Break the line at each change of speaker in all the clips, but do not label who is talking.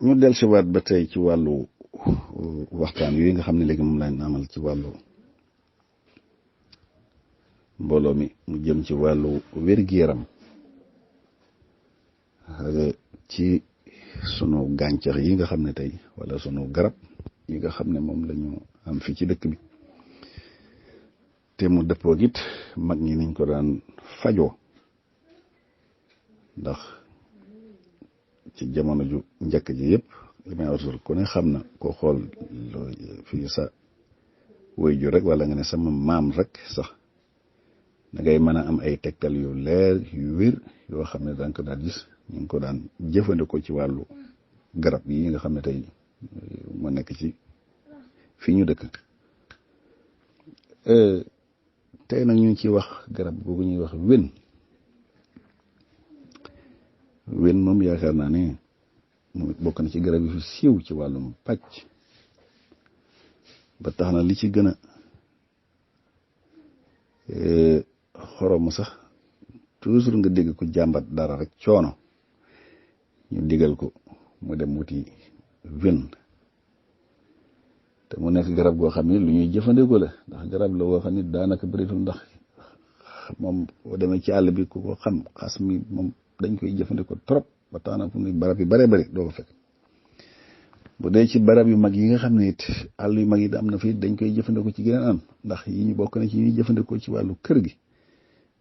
ñu dellusiwaat ba tey ci wàllu waxtaan yooyu nga xam ne léegi moom lañ amal ci wàllu mbooloo mi mu jëm ci wàllu wér-gu-yaram ci sunu gàncax yi nga xam ne tey wala sunu garab yi nga xam ne moom lañu am fii ci dëkk bi te mu dëppoo it mag ñi niñ ko daan fajoo ndax ci jamono ju njëkk ji yëpp li may wax ku ne xam na ko xool fii sa waajur rek wala nga ne sama maam rek sax da ngay mën a am ay tegtal yu leer yu wér yoo xam ne danga ko daan gis ñu ngi ko daan jëfandikoo ci wàllu garab yi nga xam ne tey moo nekk ci fii ñu dëkk tey nag ñu ngi ciy wax garab googu ñuy wax wen moom yaakaar naa ne moom bokk na ci garab yi fi siiw ci wàllum pàcc ba tax na li ci gën a xoromu sax toujours nga dégg ko jàmbat dara rek coono ñu digal ko mu dem wuti wen te mu nekk garab goo xam ne lu ñuy jëfandikoo la ndax garab la goo xam ne daanaka bëritul ndax moom boo demee ci àll bi ku ko xam xas mi moom dañ koy jëfandikoo trop ba tax na fu mu barab yu bare bari doo ko fekk bu dee ci barab yu mag yi nga xam ne it àll yu mag yi am na fi dañ koy jëfandikoo ci geneen am ndax yi ñu bokk na ci ñuy jëfandikoo ci wàllu kër gi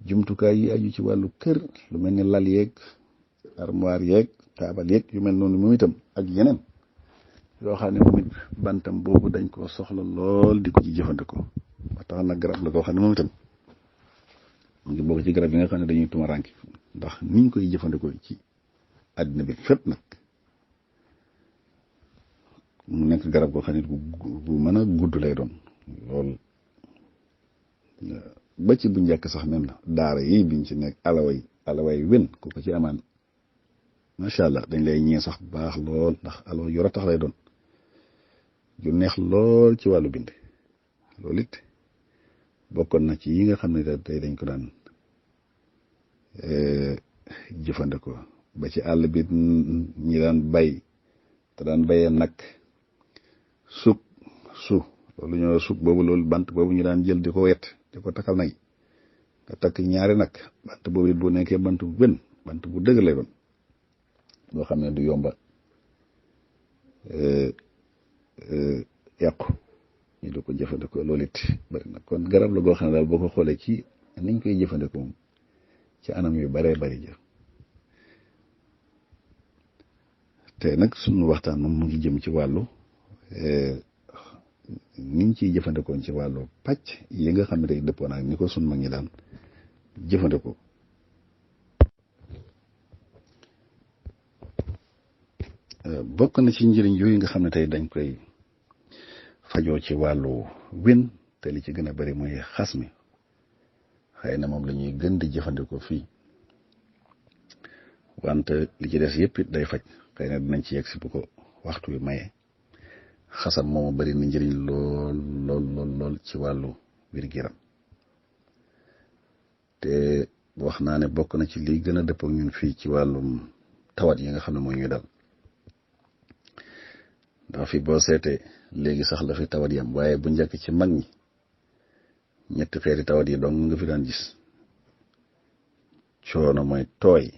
jumtukaay yi aju ci wàllu kër lu mel ni lal yeeg armoire yeeg taabal yeeg yu mel noonu moom itam ak yeneen yoo xam ne moom it bantam boobu dañ koo soxla lool di ko ci jëfandikoo ba tax na garab la koo xam ne moom itam mu ngi bokk ci garab yi nga xam ne dañuy tumaranki ndax niñ koy jëfandikoo ci àddina bi fépp nag mu nekk garab goo xam ne bu mën a gudd lay doon lool ba ci bu njëkk sax même la daara yi biñ ci nekk alaway wen ku ko ci amaan macha allah dañ lay ñee sax baax lool ndax alawa yor a tax lay doon ju neex lool ci wàllu bind loolu it bokkoon na ci yi nga xam ne tey dañ ko daan jëfandikoo ba ci àll bi ñi daan bay te daan bayee nag su loolu ñoo suk boobu loolu bant boobu ñu daan jël di ko wet di ko takkal nag nga takk ñaari nag bant boobu it bu nekkee bant bu gën bant bu dëgg lay doon boo xam ne du yomba yàqu ñu di ko jëfandikoo loolu it bari na kon garab la goo xam ne daal boo ko xoolee ci niñ koy jëfandikoo moom ci anam yu baree bari jëf te nag sunu waxtaan moom mu ngi jëm ci wàllu niñ ciy jëfandikoo ci wàllu pàcc yi nga xam ne day dëppoo nag ni ko sunu mag ñi daan jëfandikoo bokk na ci njëriñ yooyu nga xam ne tey dañ koy fajoo ci wàllu wen te li ci gën a bari mooy xas mi xëy na moom la ñuy gën di jëfandikoo fii wante li ci des yëpp it day faj xëy na dinañ ci yegg si bu ko waxtu wi maye xasam moomu bari na njëriñ lool ci wàllu wér-gu-yaram te wax naa ne bokk na ci li gën a dëppoo ak ñun fii ci wàllum tawat yi nga xam ne moo ñuy dal ndax fi boo seetee léegi sax la fi tawat yam waaye bu njëkk ci mag ñi ñetti xeeti tawat yi dong nga fi daan gis coono mooy tooy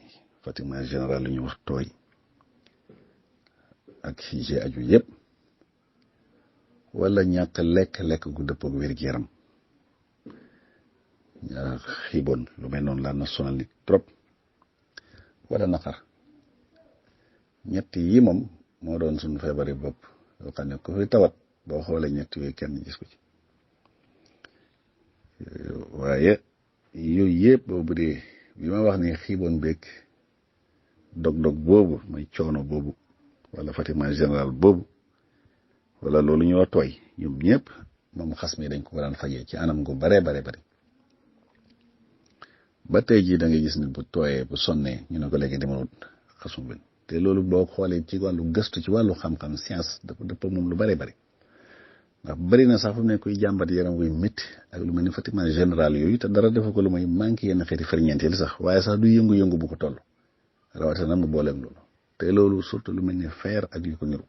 fatiguement général lu ñuy wax tooy ak ci aju yëpp wala ñàkk lekk gu dëppoo ak wér-gu-yaram ñaa xiiboon lu mel noonu laan na sonal nit trop wala naqar ñett yi moom moo doon suñu feebari bopp yoo xam ne ku fi tawat boo xoolee ñett yooyu kenn gis ko ci waaye yooyu yëpp boobu dee bi ma wax ni xiiboon beeg dog-dog boobu mooy coono boobu wala fatiguement général boobu wala loolu ñoo tooy ñoom ñëpp moom xas mi dañ ko daan fajee ci anam gu bare bari ba tey jii da ngay gis ne bu tooyee bu sonnee ñu ne ko léegi demal wut xasum wen te loolu boo xoolee ci wàllu gëstu ci wàllu xam-xam science dafa dëpp moom lu bare bari ndax bari na sax fu mu ne kuy jàmbat yaram wuy métti ak lu mel ni fatiguement général yooyu te dara defa ko lu may manqué yenn xeeti ferñeent yi sax waaye sax du yëngu-yëngu bu ko toll rawatina mu booleeg loolu te loolu surtout lu mel ni fer ak yu ko niru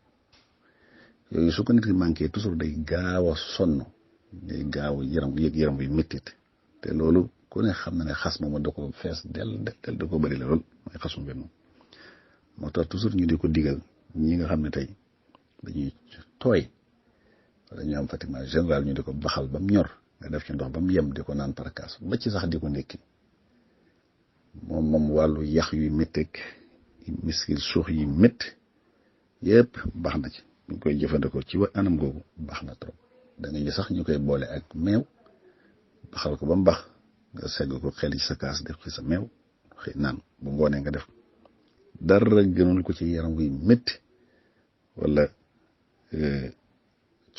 yooyu su ko nit ki manqué toujours day gaaw a sonn day gaaw yaram bi méttit te loolu ku ne xam na ne xas moom da ko fees del da ko bëri la lool mooy xasum benn moom moo tax toujours ñu di ko digal ñi nga xam ne tey dañuy tooy wala ñu am fatiguement général ñu di ko baxal ba mu ñor nga def ci ndox ba mu yem di ko naan par kaas ba ci sax di ko ndékki moom wàllu yax yu métteeg miskil suux yi métti yëpp baax na ci ñu koy jëfandikoo ci anam googu baax na trop da nga sax ñu koy boole ak meew baxal ko ba mu baax nga segg ko xel ci sa kaas def ci sa meew xëy naan bu ngoonee nga def dara gënul ko ci yaram wuy métti wala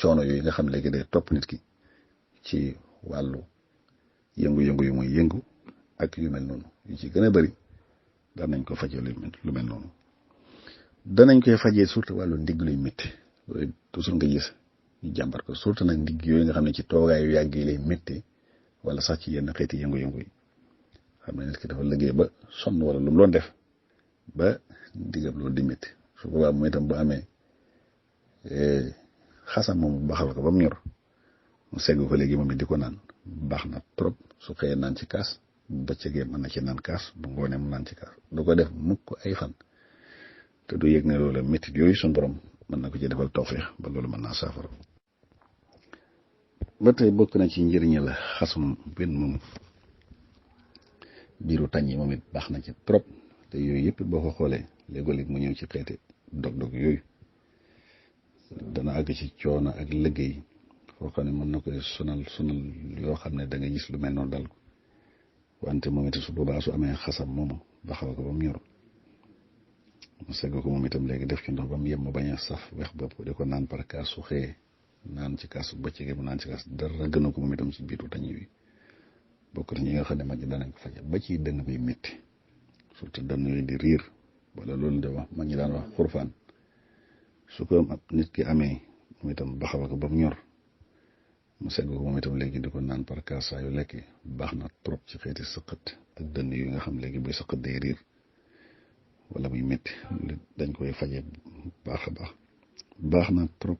coono yooyu nga xam léegi day topp nit ki ci wàllu yëngu-yëngu yu muy yëngu ak yu mel noonu yu ci gën a bëri daan nañ ko fajee lu mel noonu danañ koy fajee surtout wàllu ndigg luy métti loolu toujours nga gis ñu jàmbar ko surtout nag ndigg yooyu nga xam ne ci toogaay yu yàgg yi lay métti wala sax ci yenn xeeti yëngu-yëngu yi xam ne nit ki dafa liggéey ba sonn wala lu mu doon def ba ndiggam loolu di métti su boobaa mooy itam bu amee xasam moom baxal ko ba mu ñor mu segg ko léegi moom it di ko naan baax na trop su xëyee naan ci kaas bu bëccëgee mën na ci naan kaas bu ngoonee mu naan ci kaas du ko def mukk ay fan te du yëg ne loolu métti yooyu suñu borom mën na ko ci defal tawfeex ba loolu mën naa saafara ba tey bokk na ci njëriñi la xasum benn moom biiru tañ yi moom it baax na ci trop te yooyu yëpp boo ko xoolee léeg-léeg mu ñëw ci xeeti dog-dog yooyu dana àgg ci coono ak liggéey foo xam ne mën na koy sonal yoo xam ne da nga gis lu mel noonu dal ko wante moom it su boobaa su amee xasam moomu baxal ko ba mu ñor mu segg ko moom itam léegi def ci ndox ba mu yem mu bañ a saf wex bopp di ko naan par kaas su xëyee naan ci kaas bu bëccëgee mu naan ci kaas dara gënu ko moom itam ci biiru tañ yi bokk na ñi nga xam ne mag ñi danañ ko faje ba ci dënn bay métti surtout dënn yooyu di riir wala loolu de wax mag ñi daan wax xurfaan su ko nit ki amee moom itam baxal ko ba mu ñor mu segg ko moom itam léegi di ko naan par kaas saa yu lekk baax na trop ci xeeti sëqët ak dënn yu nga xam léegi buy sëqët day riir wala muy métti dañ koy faje baax a baax na trop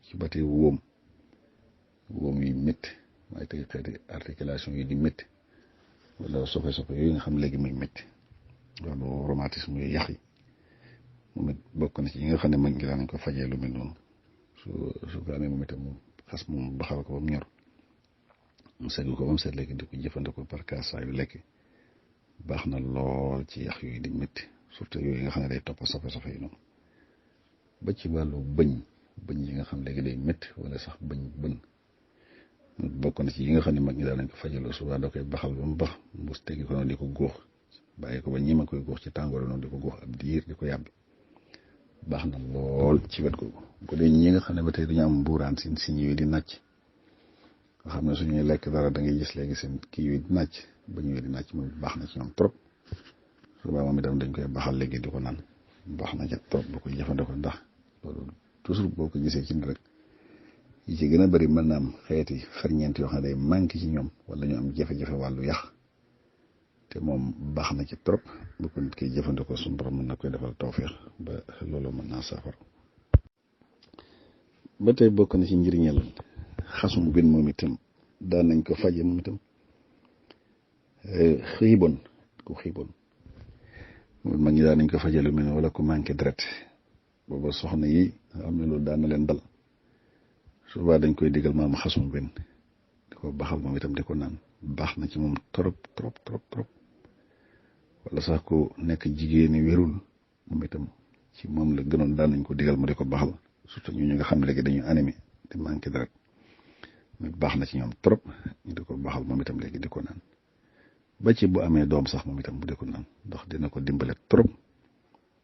ci bati wóom yi métti waaye tey xeeti articulation yi di métti wala sofe yooyu nga xam léegi muy métti wàllu rhumatisme yu yax yi moom it bokk na ci yi nga xam ne mag ngi daan nañ ko fajee lu mel noonu su ko amee moom itam moom xas moom baxal ko ba mu ñor mu segg ko ba mu set léegi di ko jëfandikoo par kaas saa yu lekk baax na lool ci yax yooyu di métti surtout yooyu nga xam ne day topp sofe yi noonu ba ci wàllu bëñ yi nga xam léegi day métti wala sax bën bokk na ci yi nga xam ne mag ñi daan nañ ko fajaloo suba da koy baxal ba mu bax mu teggi ko noonu di ko góox bàyyi ko ba ñi ma koy góox ci tàngoor noonu di ko góox ab diir di ko yàbb baax na lool ci wet googu bu dee ñi nga xam ne ba tey dañu am mbuuraan seen siñ yooyu di nàcc nga xam ne suñuy lekk dara da ngay gis léegi seen kii yooyu di nàcc ba ñëwee di nàcc moom baax na ci ñoom trop suba moom itam dañ koy baxal léegi di ko naan baax na ci trop bu koy jëfandikoo ndax loolu toujours boo ko gisee ci ni rek yi ci gën a bëri mën na am xeeti ferñeent yoo xam ne day manqué ci ñoom wala ñu am jafe-jafe wàllu yax te moom baax na ci trop bu ko nit koy jëfandikoo suñu borom mën na koy defal tawfeex ba loolu mën naa saafara ba tey bokk na ci njëriñal xasum bin moom itam daan nañ ko faje moom itam xiiboon mag ñi daan nañ ko faje lu mel ne wala ku manqué deret booba soxna yi nga xam ne loolu daan na leen dal suba dañ koy digal maam xasum bin di ko baxal moom itam di ko naan baax na ci moom trop wala sax ku nekk jigéeni wérul moom itam ci moom la gënoon daan nañ ko digal mu di ko baxal surtout ñu nga xam ne léegi dañu anémie di manqué deret mais baax na ci ñoom trop ñu di ko baxal moom itam léegi di ko naan ba ci bu amee doom sax moom itam mu di ko naan ndax dina ko dimbale trop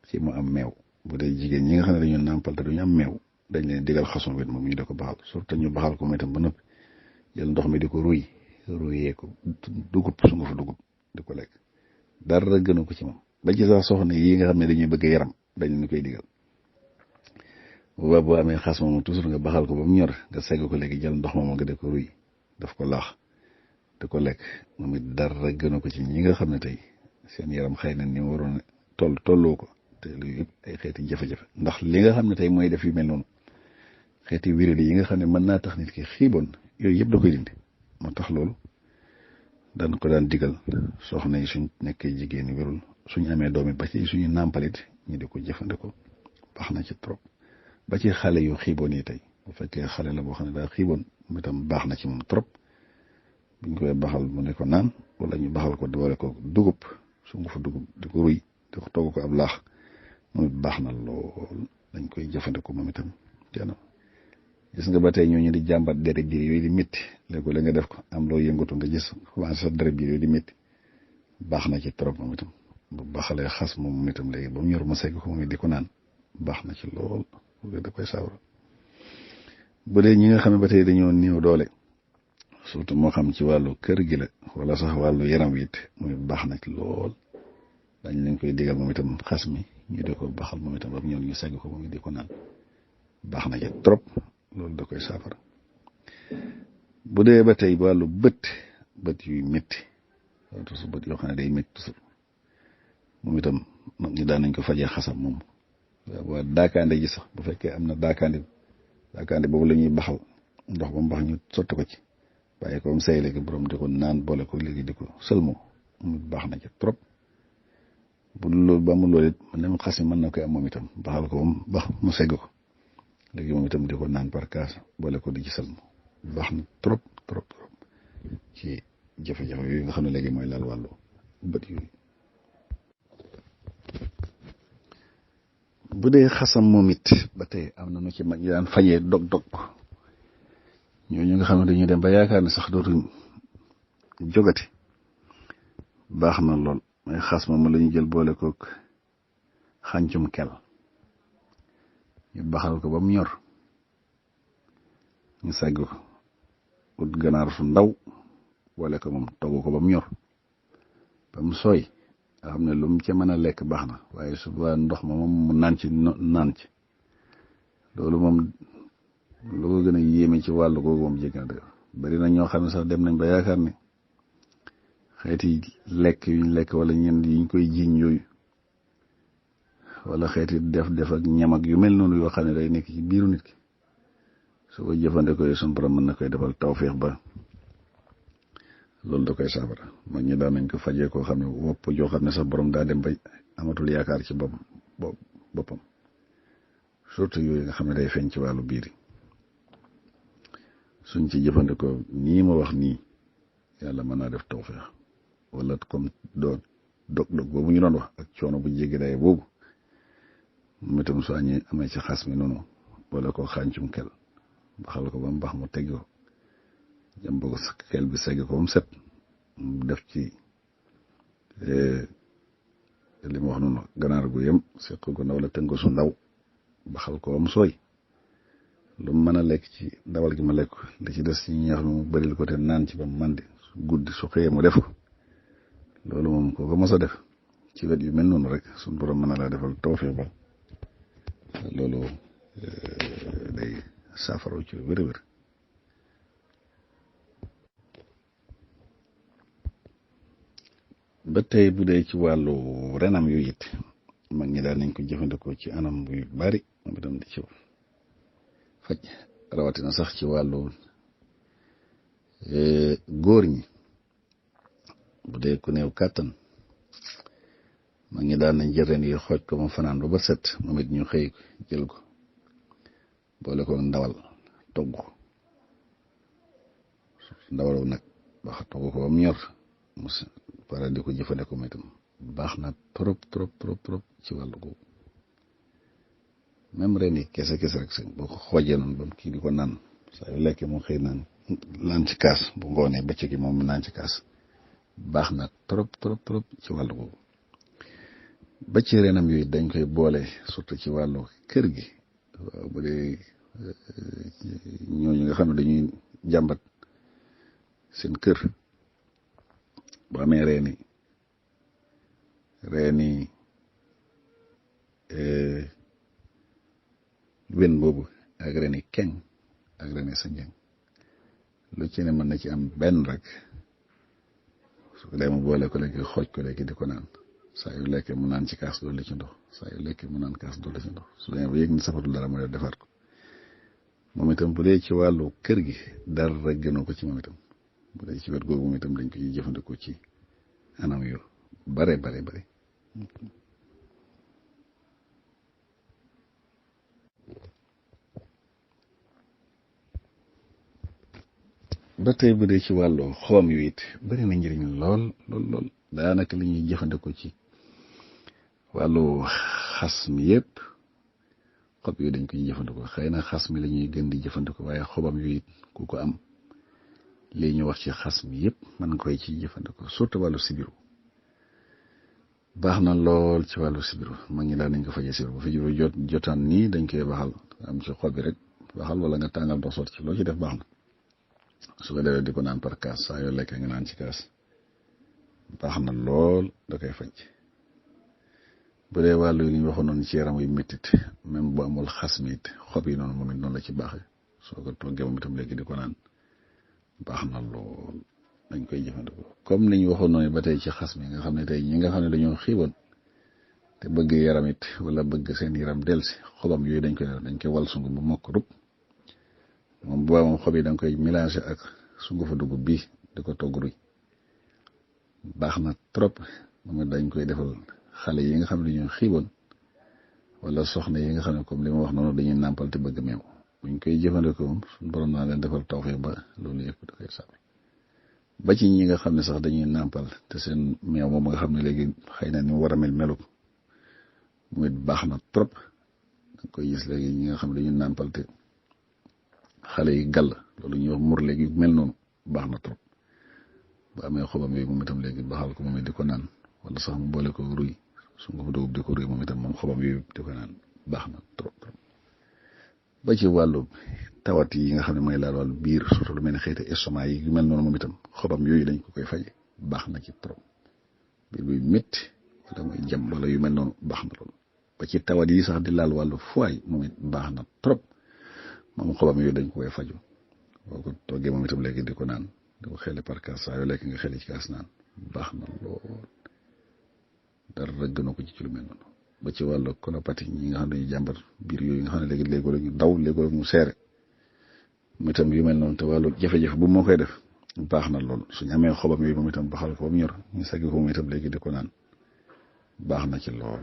ci mu am meew bu dee jigéen ñi nga xam ne dañu nàmpal te duñu am meew dañ leen digal xasum wet moom ñu di ko baxal surtout ñu baxal ko moom itam ba noppi jël ndox mi di ko ruyee ko su nga fa dugub di ko lekk dara gënu ko ci moom ba ci sax soxna yi nga xam ne dañuy bëgg yaram dañ leen koy digal booba boo amee xas moom toujours nga baxal ko ba mu ñor nga segg ko léegi jël ndox moom nga di ko ruy daf ko laax di ko lekk moom it dara gënu ko ci ñi nga xam ne tey seen yaram xëy na ni mu waroon tolloo ko te lu yëpp ay xeeti jafe-jafe ndax li nga xam ne tey mooy def yu mel noonu xeeti wéradi yi nga xam ne mën naa tax nit ki xiiboon yooyu yëpp da koy dindi moo tax loolu daan ko daan digal soxna yi suñ nekkee jigéen ñi wérul suñu amee doom it ba ci suñu nàmpalit ñi di ko jëfandikoo baax na ci trop ba ci xale yu xiiboon yi tey bu fekkee xale la boo xam ne daa xiiboon mu itam baax na ci moom trop buñ koy baxal mu ne ko naan wala ñu baxal ko boole ko dugub su nga fa dugub di ko ruy di ko togg ko ab laax moom it baax na lool dañ koy jëfandikoo moom itam teena gis nga ba tey ñooñu di jàmbat deret biir yooyu di métti léegi la nga def ko am loo yëngatu nga gis commencé sa deret biir yooyu di métti baax na ci trop moom itam bu baxalee xas moom itam léegi ba mu ñor ma segg ko moom it di ko naan baax na ci lool da koy saawara bu dee ñi nga xam ne ba tey dañoo néew doole surtout moo xam ci wàllu kër gi la wala sax wàllu yaram wi it moom baax na ci lool dañ leen koy digal moom itam xas mi ñu di ko baxal moom itam ba mu ñor ñu segg ko moom it di ko naan baax na ci trop loolu da koy saafara bu dee ba tey wàllu bët yuy métti surtout su bët yoo xam ne day métti toujours moom itam ñu daan nañ ko fajee xasam moom waaw daakaande ji sax bu fekkee am na daakaande boobu la ñuy baxal ndox ba mu bax ñu sotti ko ci bàyyi ko am say léegi borom di ko naan boole ko léegi di ko sëlmoo mu baax na ci trop bu dul loolu ba mu loolu it même xas mi mën na koy am moom itam baxal ko moom bax mu segg ko léegi moom itam di ko naan par kaas boole ko di ci sëlmoo baax na trop ci jafe-jafe yooyu nga xam ne léegi mooy laal wàllu bët yooyu. bu dee xasam moom it ba tey am na nu ci mag ñi daan fajee dog-dog ñooñu nga xam ne dañuy dem ba yaakaar ne sax dootuñ jogati baax na lool mooy xas moom la ñu jël boole kook xàncum kel ñu baxal ko ba mu ñor ñu segg ko ut ganaar su ndaw boole ko moom togg ko ba mu ñor ba mu sooy nga xam ne lu mu ca mën a lekk baax na waaye su ba ndox ma moom mu naan ci loolu moom lu ko gën a yéeme ci wàllu googu moom jégg na dëgg bari na ñoo xam ne sax dem nañ ba yaakaar ne xeeti lekk yuñ lekk wala ñen yiñ koy jiiñ yooyu wala xeeti def ak ñam ak yu mel noonu yoo xam ne day nekk ci biiru nit ki su ko jëfandikoo suñu borom mën na koy defal tawféex ba loolu da koy saafara mag ñi daan nañ ko fajee koo xam ne wopp joo xam ne sax borom daa dem ba amatul yaakaar ci boppam surtout yooyu nga xam ne day feeñ ci wàllu biir yi suñ ci jëfandikoo nii ma wax nii yàlla mën naa def tawféex wala comme dog boobu ñu doon wax ak coono bu jéggi day boobu moom itam su añee amee ci xas mi noonu wala ko xàncum kel baxal ko ba mu baax mu tegg ko jëm ba ko kel bi segg ko ba mu set mu def ci li ma wax noonu ganaar gu yem seq ko ndaw la tënk su ndaw baxal ko ba mu sooy lu mu mën a lekk ci ndawal gi ma lekk li ci des ci ñeex mi mu bëril ko te naan ci ba mu màndi su guddi su xëyee mu def ko loolu moom koo ko mos a def ci wet yu mel noonu rek suñu borom mën na laa defal tawfeex ba loolu day saafara ci lu wér-wér. ba tey bu dee ci wàllu renam yu it mag ñi daal nañ ko jëfandikoo ci anam yu bari moom itam di ci faj rawatina sax ci wàllu góor ñi bu dee ku néew kàttan mag ñi daan nañ jël ren yi xooj ko mu fanaan ba set moom it ñu xëy jël ko boole ko ndawal togg ko ndawal nag wax togg ko ba mu ñor mu pare di ko jëfandikoo moom itam baax na trop ci wàllu googu même ren yi kese rek si boo ko xoojee noonu ba kii di ko naan saa yu lekkee mu xëy naan ci kaas bu ngoonee bëccëg gi moom naan ci kaas baax na trop ci wàllu googu ba ci renam yooyu dañ koy boole surtout ci wàllu kër gi waaw bu dee ñooñu nga xam ne dañuy jàmbat seen kër bu amee reeni wen boobu ak reeni keng ak reeni sanjang lu ci ne mën na ci am benn rek su ko dee mu boole ko léegi xooj ko léegi di ko naan saa yu lekkee mu naan ci kaas dolli ci ndox saa yu lekkee mu naan kaas dolli ci ndox su demee ba yëg ni safatul dara mu defaat ko moom itam bu dee ci wàllu kër gi dara gënoo ko ci moom itam bu dee ci wet googu moom itam dañ koy jëfandikoo ci anam yu bare ba tey bu dee ci wàllu xoom yu it bari na njëriñ lool daanaka li ñuy jëfandikoo ci wàllu xas mi yëpp xob yooyu dañ koy jëfandikoo xëy na xas mi la ñuy gën di jëfandikoo waaye xobam yu it ku ko am lii ñu wax ci xas mi yëpp mën nga koy ci jëfandikoo surtout wàllu sibiru baax na lool ci wàllu sibiru mag ñi daal nañ ko fajee sibiru bu fi jotaan nii dañ koy baxal am ci xob bi rek baxal wala nga tàngal ndox sotti ci loo ci def baax na su ko defee di ko naan par kaas saa yoo lekkee nga naan ci kaas baax na lool da koy faj bu dee wàllu yi ñu waxoon noonu ci yaram yu méttit même bu amul xas mi it xob yi noonu moom it noonu la ci baaxee soo ko toggee moom itam léegi di ko naan baax na lool dañ koy jëfandikoo comme ni ñu waxoon noonu ba tey ci xas mi nga xam ne tey ñi nga xam ne dañoo xiiboon te bëgg yaram it wala bëgg seen yaram delsi xobam yooyu dañ koy wal sungu bu mokk rub moom bu moom xob yi da nga koy mélangé ak sungu fa dugub bii di ko togg ruy baax na trop moom dañ koy defal xale yi nga xam ne dañoo xiiboon wala soxna yi nga xam ne comme li ma wax noonu dañuy nàmpal te bëgg meew buñ koy jëfandikoo moom suñu borom naa leen defal tawfeex ba loolu yëpp da koy sàmm ba ci ñi nga xam ne sax dañuy nàmpal te seen meew moom nga xam ne léegi xëy na ni mu war a melu mu it baax na trop da koy gis léegi ñi nga xam ne dañuy nàmpal te xale yi gàll loolu ñuy wax mur léegi mel noonu baax na trop ba amee xobam yooyu moom itam léegi baxal ko moom it di ko naan wala sax mu boole ko ruy su nga ko dugub di ko ruy moom itam moom xobam yooyu di ko naan baax na trop ba ci wàllu tawat yi nga xam ne mooy laal wàllu biir surtout lu mel ne xeeti estomac yi yu mel noonu moom itam xobam yooyu dañ ko koy faje baax na ci trop biir buy métti wala muy jam wala yu mel noonu baax na loolu ba ci tawat yi sax di laal wàllu foie moom it baax na trop moom xobam yooyu dañ ko koy faju boo ko toggee moom itam léegi di ko naan di ko xeele par kaas saa yoo lekk nga xeele ci kaas naan baax na lool dara gënoo ko ci lu mel noonu ba ci wàllu colopathie ñi nga xam ne dañuy jàmbat biir yooyu nga xam ne léegi léegoo ñu daw léegoo mu seere mu itam yu mel noonu te wàllu jafe-jafe bu moo koy def baax na lool suñu amee xobam yooyu moom itam baxal ko ba mu ñor ñu saggi ko moom itam léegi di ko naan baax na ci lool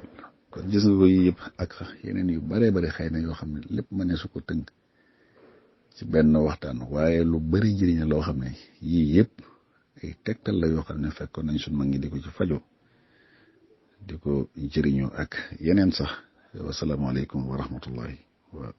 kon gis nga ko yii yëpp ak yeneen yu baree bari xëy na yoo xam ne lépp ma ne su ko tënk ci benn waxtaan waaye lu bari njëriñ loo xam ne yii yëpp ay tegtal la yoo xam ne fekkoon nañ suñ mag ñi di ko ci fajo di ko jëriñoo ak yeneen sax wasalaamaaleykum wa rahmatullahi wa